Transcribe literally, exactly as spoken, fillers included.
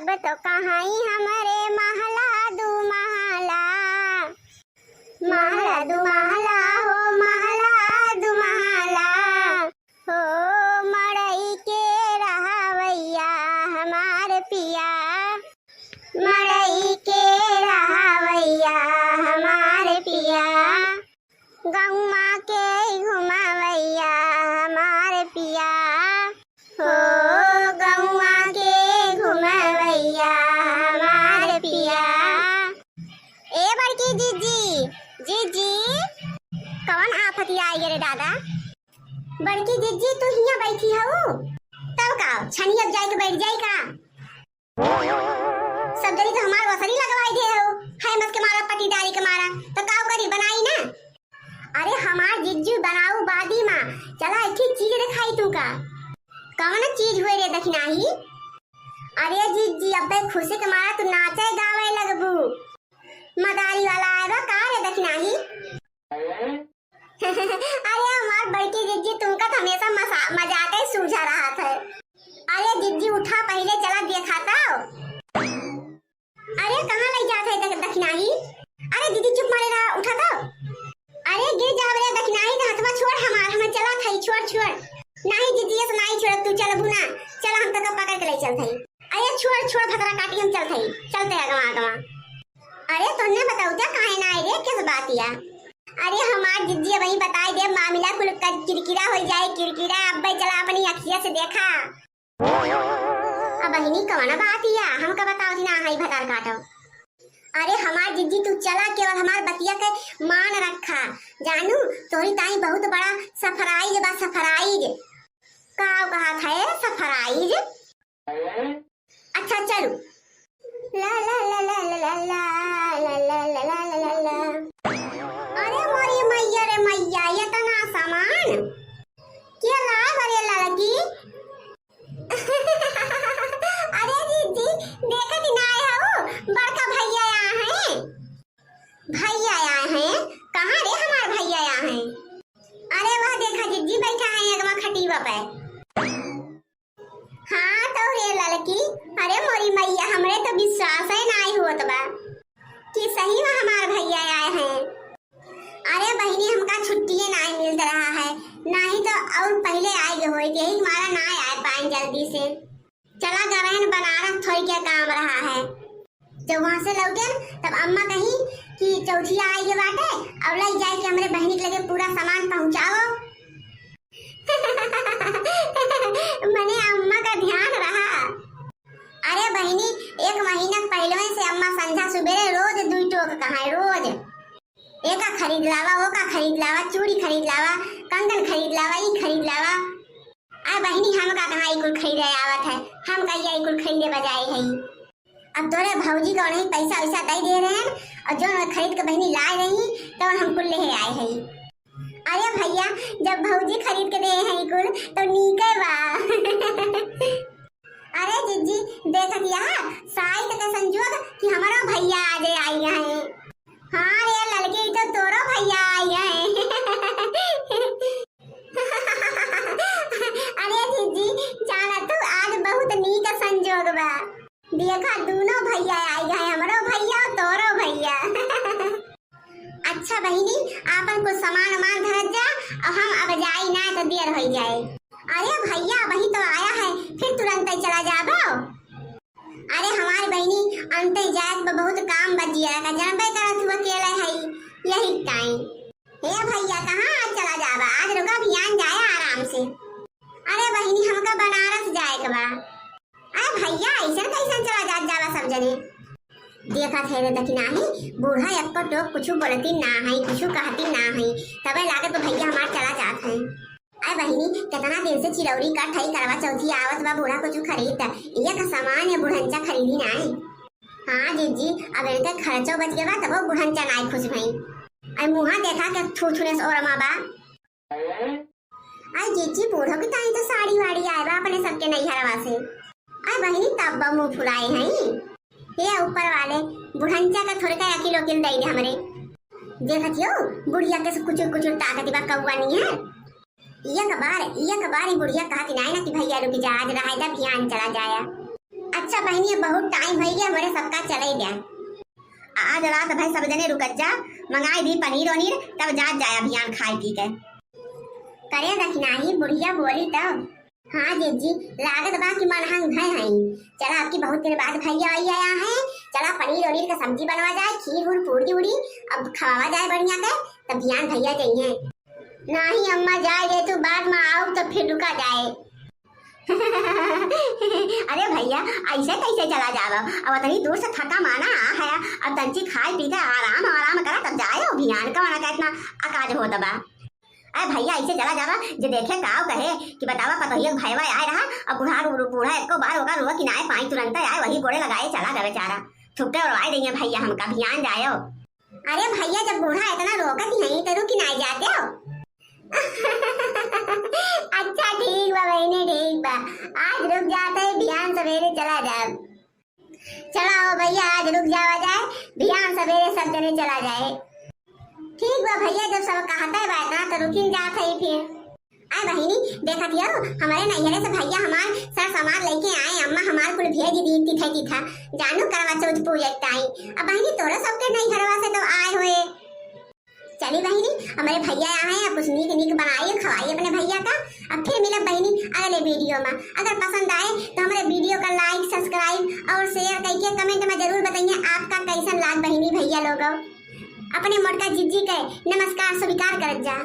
तो कहाई हमरे महला दू महला, महला दू महला हो, महला दू महला। हो मड़ई के रहवैया हमार पिया, मड़ई के रहवैया हमार पिया, गौवा के घुमावैया हमार पिया, हो गौवा के घुमावैया हमार पिया। ए बड़की जिज्जी, जिज्जी, कवन आफत आई रे दादा? बड़की जिज्जी, तू हियां बैठी हऊ? तब का, छनिया जाए के बैठ जाई का? सब जनी तो हमार वसरी लगवाई दे हो, है मस के मारा, पटीदारी के मारा, तो काऊ करी, बनाई ना। अरे हमार जिज्जू बनाऊ बादी माँ, चला एक ठे चीज देखाई तू का। कवन चीज हुए रे दखिनाही? अरे जिज्जी, अब्बे खुशी के मारा तू नाचे गावे लगबू। मदारी वाला आए बा का रे दखिनाही? अरे हमार बड़की जिज्जी, तुमका तो हमेशा मसा-, मजाक ही सूझा रहत है। अरे जिज्जी उठा, पहिले चला देखा तो। अरे कहाँ लई जात है दख-, दखिनाही? अरे दीदी चुप मारे रहा, उठा तो। अरे गिर जाब रे दखिनाही, तो हथवा छोड़ हमार, हमें चला थई, छोड़, छोड़। नाही जिज्जी, ये तो नाही छोड़, तू चलबू ना, चला हम तक पकड़ के ले चल थई। अरे छोड़, छोड़, भतरा काटी हम चल थई, चलते अगवा, अगवा। अरे तोन्ने बताऊ जा काहे ना आए रे, किस बात या? अरे हमार जिज्जी अबही बताई दे, मामिला कुल क-, किरकिरा हो जाए, किरकिरा। अब्बे चला अपनी अखिया से देखा। अब बहिनी कवन बात या, हमका बताओ जी ना, हाई भतार काटो। अरे हमार जिज्जी तू चला, केवल हमार बतिया के मान रखा। जानू, तोरी ताई बहुत बड़ा surprise बा, surprise। का कहा था ए surprise? अच्छा चलू। ला ला ला ला। अरे मोरी मैया रे मैया, इतना सामान के लाए बरे लड़की? अरे दीदी, देखत ही ना आए हो, बड़का भैया आए हैं, भैया आए हैं। कहाँ रे हमार भैया आए हैं? अरे वह देखा जिज्जी बैठा है अगवा खटीवा पे। हाँ तो रे लड़की, अरे मोरी मैया, हमरे तो विश्वास ही नाई होत बा कि सही में हमार भैया आए हैं। अरे बहिनी, हमका छुट्टिए नाई मिलत रहा है, नाही तो और पहिले आए गए होइत, यही मारा ना आए पाए जल्दी से। चला गए रहन बनारस, थोड़ी के काम रहा है। जब वहाँ से लौटेन तब अम्मा कही कि चौथिया आए गए बाटे, अब लई जाए कि हमरे बहिनी के लगे पूरा सामान पहुँचाओ। मने अम्मा का ध्यान रहा। अरे बहिनी, एक महीना पहिले से अम्मा संझा सुबेरे रोज दुई टोक कहाए, रोज। एका खरीद लावा, ओका खरीद लावा, चूड़ी खरीद लावा, कंगन खरीद लावा, ई खरीद लावा। अरे बहिनी, हमका कहाँ ई कुल खरीदे आवत है, हम कहिया ई कुल खरीदे बजाए है। अब तोरे भौजी का उन्हें पैसा वैसा दे दे रहे हैं और जो खरीद के बहिनी लाए रही तो हम कुल ले आए है। अरे भैया, जब भौजी खरीद के दे हैं कुल तो नीके बा। अरे जिज्जी, देखत या साइत के संजोग कि हमारा भैया आज आई हैं। हाँ रे लड़की, तो तोरो भैया आई हैं। अरे जिज्जी, जाना तू आज बहुत नीक संजोग बा। देखा, दोनों भैया आई गए, हमरो भैया और तोरो भैया। अच्छा बहिनी, आपन कुछ सामान उमान धरत जा, और हम अब जाई ना तो देर हो जाए। अरे भैया, वही तो आया है, फिर तुरंत ही चला जाबो। अरे हमार बहिनी, अंते जाए के बहुत काम बा जिया का, जानबे करत हुआ अकेले है, यही टाइम। हे भैया, कहाँ आज चला जाबा? आज रुका, बिहान जाए आराम से। अरे बहिनी, हमका बनारस जाए के बा। अरे भैया, ऐसन कैसन चला जात जाबा सब जने? देखत है रे दखिनाही, बूढ़ा एको टोक कुछ बोलती ना है, कुछ कहती ना है, तबे लागत बा भैया हमार चला जात है। अरे बहिनी, कितना दिन से चिरौरी का ठई करवा चौथी आवत बा, बूढ़ा कुछ खरीद, एक सामान या बुढ़ंचा खरीदी ना है। हाँ जिज्जी, अब इनके खर्चो बच गया बा, तबो बुढ़ंचा ना खुश भई। अरे मुँहा देखा के थू थूने से ओरमा बा। आई जीजी, बूढ़ो की ताई तो साड़ी वाड़ी आए बा अपने सबके नैहरवा से। आई बहिनी, तब बा मुंह फुलाए हैं। हे ऊपर वाले, बुढ़ंचा का थोड़का अकिल उकिल दे दे हमरे। देखत हो, बुढ़िया के से कुचुर कुचुर ताकत बा, कौआ नहीं है। एक बार, एक बार ही बुढ़िया कहती नहीं ना कि भैया रुक जा, आज रहा जा, बिहान चला जाया। अच्छा बहिनी, अब बहुत टाइम भई गया, हमरे सबका चले गया। आज रात भर सब जने रुकत जा, मंगाई दी पनीर वनीर, तब जात जाए अभियान खाए पी के। करे दखिनाही बुढ़िया बोली तब। हाँ जिज्जी, लागत बा कि मनहंग भय हई। चला, आपकी बहुत दिन बाद भैया आया है, चला पनीर वनीर का सब्जी बनवा जाए, खीर उर पूड़ी उड़ी अब खवावा जाए बढ़िया के, तब बिहान भैया जइहे। नाही अम्मा, जाए दे तू, बाद में आउब तो फिर रुका जाए। अरे भैया, ऐसे कैसे चला जावा? अब इतनी दूर से थका माना आ है, अब तंची खाए पी के आराम आराम करा, तब जाए हो बिहान का, वरना का इतना अकाज होत बा। अरे भैया, ऐसे चला जावा, जे देखे काव कहे कि बतावा, पतोहिया के भयवा आए रहा, अब बूढ़ा रो-, बूढ़ा एको बार ओका रोवा कि नाय पाई, तुरंत आए, वही गोड़े लगाए चला गए बेचारा। थुक्के उड़वाए दइहे भैया हमका, बिहान जायो। अरे भैया, जब बूढ़ा इतना रोकत ही नहीं तो रुकी नाय जाते हो। अच्छा ठीक बा बहिनी, ठीक बा, आज रुक जाते हैं, बिहान सवेरे चला जाए। चला हो भैया, आज रुक जावा जाए, बिहान सवेरे सब जने चला जाए। ठीक बा भैया, जब सब कहते बा इतना तो रुकिन जात है फिर। आए बहिनी, देखत हियो, हमरे नैहरे से भैया हमार सर सामान लेके आए, अम्मा हमार कुल भेज दी तिथे तिथा, जानू करवा चौथ पूजे के टाइम। अब बहिनी तोरो सबके नैहरवा से तो आए हुए। चली बहिनी, हमरे भैया आए हैं, अब कुछ नीक नीक बनाई खवाई अपने भैया का। अब फिर मिलब बहिनी अगले वीडियो में। अगर पसंद आए तो हमरे वीडियो का like, subscribe और share करके comment में जरूर बताइए आपका कैसन लाग बहिनी भैया लोगों। अपने मोटका जिज्जी के नमस्कार स्वीकार करत जा।